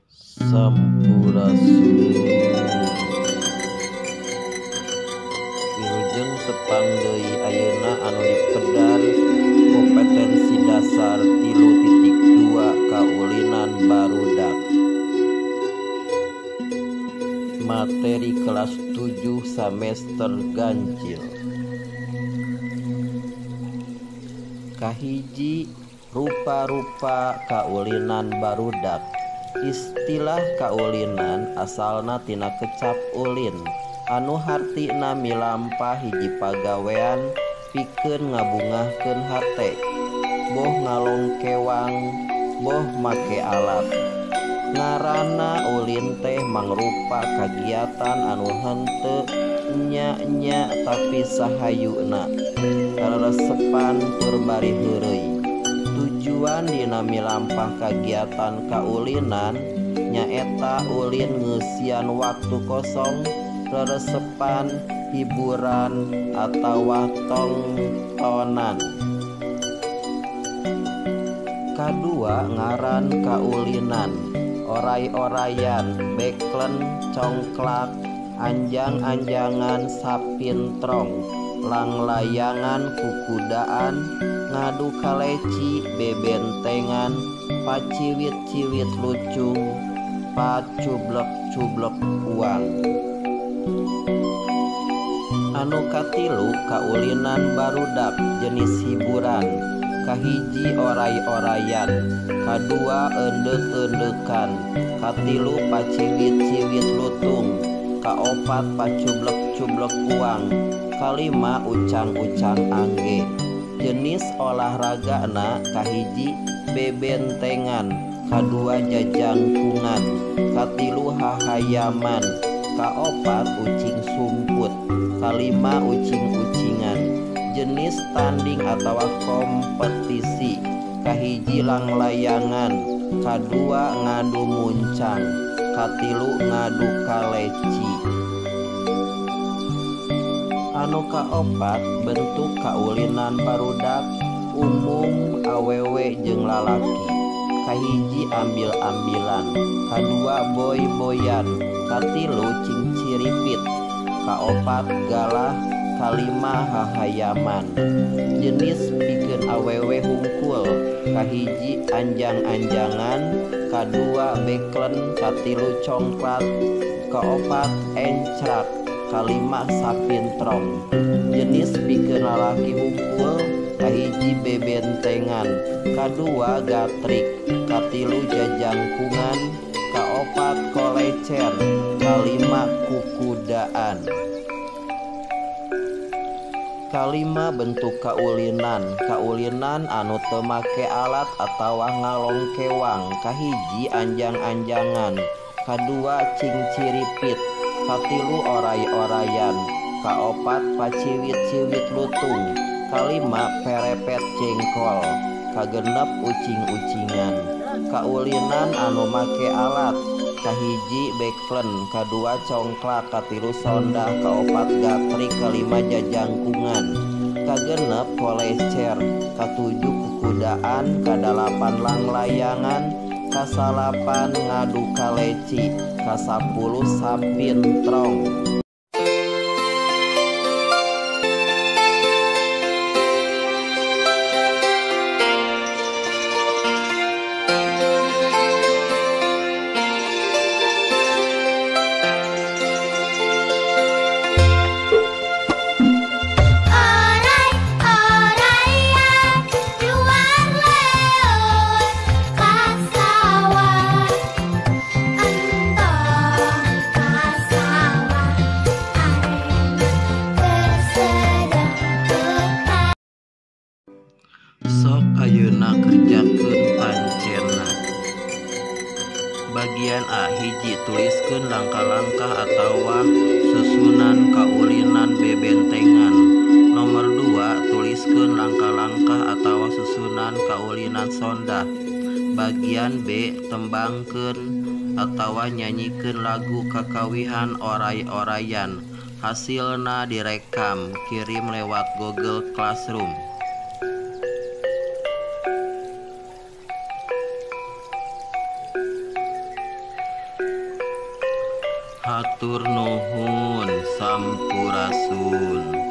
Sampurasun. Wilujeng tepang deui ayeuna anu dipedar kompetensi dasar 3.2 kaulinan barudak. Materi kelas 7 semester ganjil. Kahiji rupa-rupa kaulinan barudak. Istilah kaulinan asalna tina kecap ulin anu hartina milampah hiji pagawean pikeun ngabungahkeun hate, boh ngalongkewang, boh make alat. Ngaranna ulin teh mangrupa kagiatan anu henteu nya-nya tapi sahayuna, reresepan tur bari heureuy. Tujuan dina milampah kagiatan kaulinan nyaeta ulin ngeusian waktu kosong, reresepan, hiburan, atawa tongtonan. Kadua ngaran kaulinan oray-orayan, beklen, congklak, anjang-anjangan, sapintrong, langlayangan, kukudaan, ngadu kaleci, bebentengan, paciwit-ciwit lucung, pacublek-cublek uang. Anu katilu kaulinan barudak jenis hiburan. Kahiji oray-orayan, kadua eundek-eundekan, katilu paciwit-ciwit lutung, kaopat pacublek-cublek uang, kalima ucang-ucang angge. Jenis olahragana kahiji bebentengan, kadua jajangkungan, katilu hahayaman, kaopat ucing sumput, kalima ucing-ucingan. Jenis tanding atawa kompetisi kahiji langlayangan, kadua ngadu muncang, katilu ngadu kaleci. Anu kaopat bentuk kaulinan barudak umum awewe jeung lalaki. Kahiji ambil-ambilan, kadua boy-boyan, katilu cingciripit, kaopat galah, kalima hahayaman. Jenis pikeun awewe hungkul kahiji anjang-anjangan, kadua beklen, katilu congklat, kaopat encrak, kalima sapintrong. Jenis pikeun lalaki hungkul kahiji bebentengan, kadua gatrik, katilu jajangkungan, kaopat kolecer, kalima kukudaan. Kalima bentuk kaulinan. Kaulinan anu teu make alat atawa ngalongkewang. Kahiji anjang-anjangan, kadua cingciripit, katilu oray-orayan, kaopat paciwit-ciwit lutung, kalima perepet jengkol, kagenep ucing-ucingan. Kaulinan anu make alat kahiji beklen, kadua congklak, katilu sondah, kaopat gatrik, kalima jajangkungan, kagenep kolecer, katujuh kukudaan, kadalapan langlayangan, kasalapan ngadu kaleci, kasapuluh sapintrong. Sok ayeuna kerjakeun pancena. Bagian A hiji tuliskeun langkah-langkah atawa susunan kaulinan bebentengan. Nomor 2 tuliskeun langkah-langkah atawa susunan kaulinan sondah. Bagian B tembangkeun atawa nyanyikeun lagu kakawihan oray-orayan. Hasilna direkam, kirim lewat Google Classroom. Hatur nuhun, sampurasun.